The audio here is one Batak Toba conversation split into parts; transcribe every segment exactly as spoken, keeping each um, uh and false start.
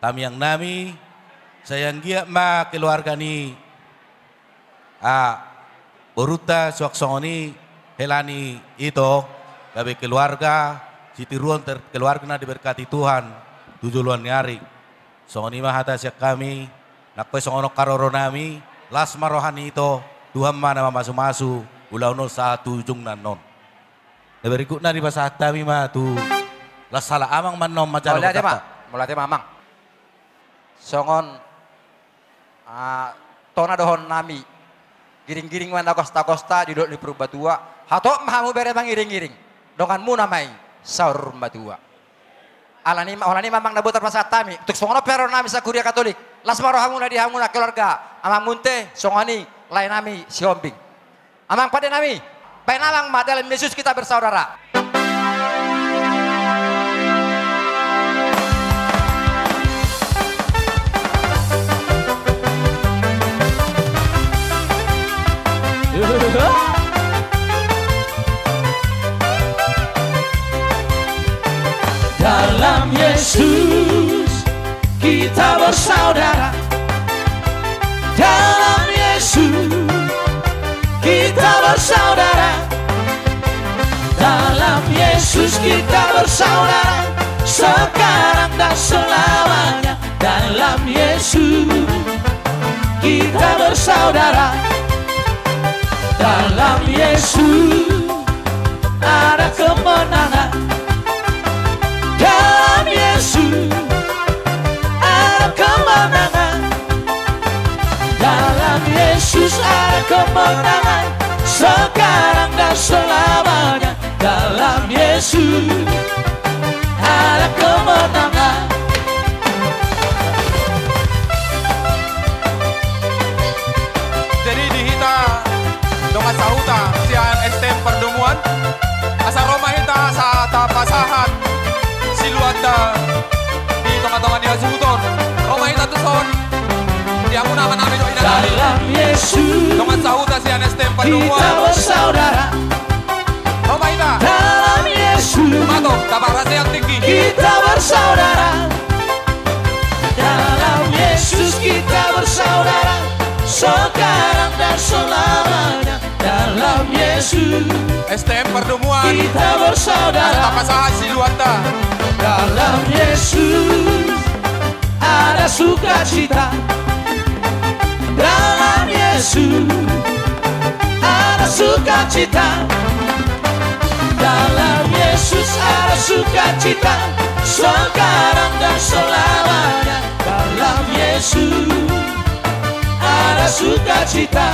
Amiangnami, sai anggiat ma keluarga ni, ah, borunta suang songon i hela ni ito, gabe keluarga sitiruon ter-, keluarga na diberkati Tuhan tu joloan ni ari. Songon i ma hata sian hami, nang pe songon on haroronami, las ma roha ni ito, Tuhan ma na mamasumasu ulaon on sahat tu ujungna annon. Na berikutna dipasahat hami ma tu las halak amang ma annon. Mauliate ma, mauliate ma amang. Songon, ah, tona dohononnami, giringgiring ma na gostagosta di dolok ni Purbatua, hatop ma hamu bere mangiringiring, donganmuna ma i saur matua. Alani ma, alani ma amang na boi tarpasahat hami, tung songon on pe haroronami sa Kuria Katolik, las ma rohamuna di hamuna keluarga amang Munte, songon i laenami Sihombing. Amang pandenami, bahen amang ma, dalam Yesus kita bersaudara. Dalam Yesus kita bersaudara. Dalam Yesus kita bersaudara. Dalam Yesus kita bersaudara, sekarang dan selamanya. Dalam Yesus kita bersaudara. Dalam Yesus ada kemenangan. Dalam Yesus ada kemenangan. Dalam Yesus ada kemenangan, sekarang dan selamanya. Dalam Yesus ada kemenangan. Jadi di hita dongan sahuta sian S T M Pardomuan, asa ro ma hita asa tapasahat siluanta di tongatonga ni hasuhuton. Ro ma hita tuson. Di hamuna amanami dohot inanami. Dalam Yesus dongan sahuta sian S T M Pardomuan kita bersaudara. Ro ma hita. Dalam Yesus. Mato, taparase yang tinggi. Kita bersaudara. Dalam Yesus kita bersaudara, sekarang dan selamanya. Dalam Yesus S T M Pardomuan kita bersaudara. Asa tapasahat siluanta. Dalam Yesus ada sukacita. Dalam Yesus ada sukacita. Dalam Yesus ada sukacita, sekarang dan selamanya. Dalam Yesus ada sukacita.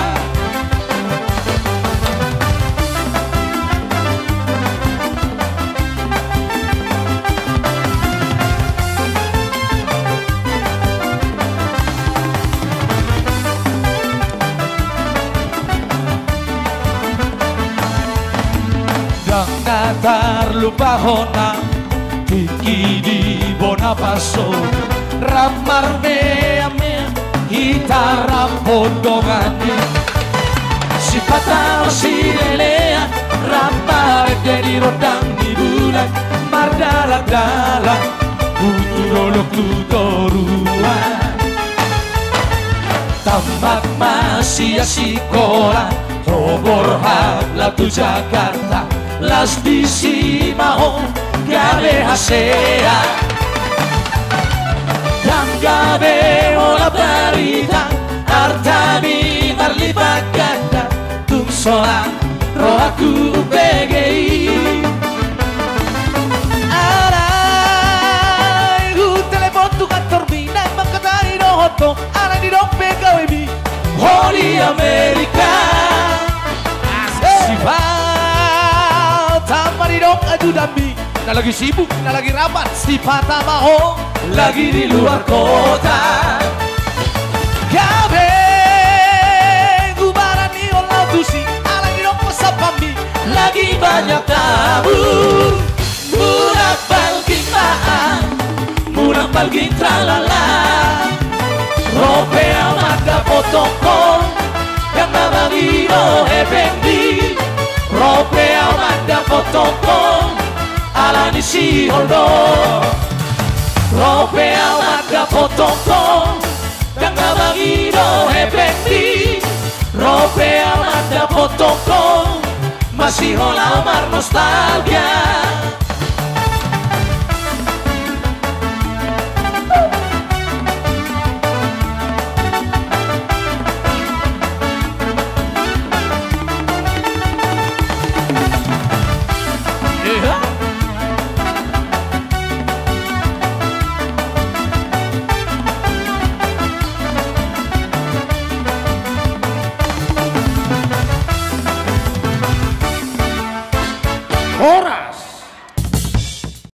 Ndang na tarlupahon nang tingki di bona paso, rap marmeamea hita rap hondongan i. Sipata marsilelean rap marende di rondang ni bulan, mardalandalan tu dolok tu toruan. Tamat ma sian sikola, ho borhat laho tu Jakarta, las disi ma ho gabe hasea. Ndang gabe holan barita, artami marlipat ganda, tung solang rohangku umbege i. Alai hutelepon tu kantormi, naeng mangkatahon dohot ho, alai didok pe gawemi ho di Amerika. Sipata ma didok ajudanmi, na lagi sibuk, na lagi rapat, sipata ma ho lagi di luar kota. Gabe hubarani ho laho tusi, alai didok ma sampami lagi banyak tamu. Mulak balging ma, mulak balging tralala. Ro pe au mandapothon ho, ndang na mangido hepengmi. Ro pe au mandapothon ho, alani sihol do. Ro pe au mandapothon ho, ndang na mangido hepengmi. Ro pe au mandapothon ho, masihola marnostalgia.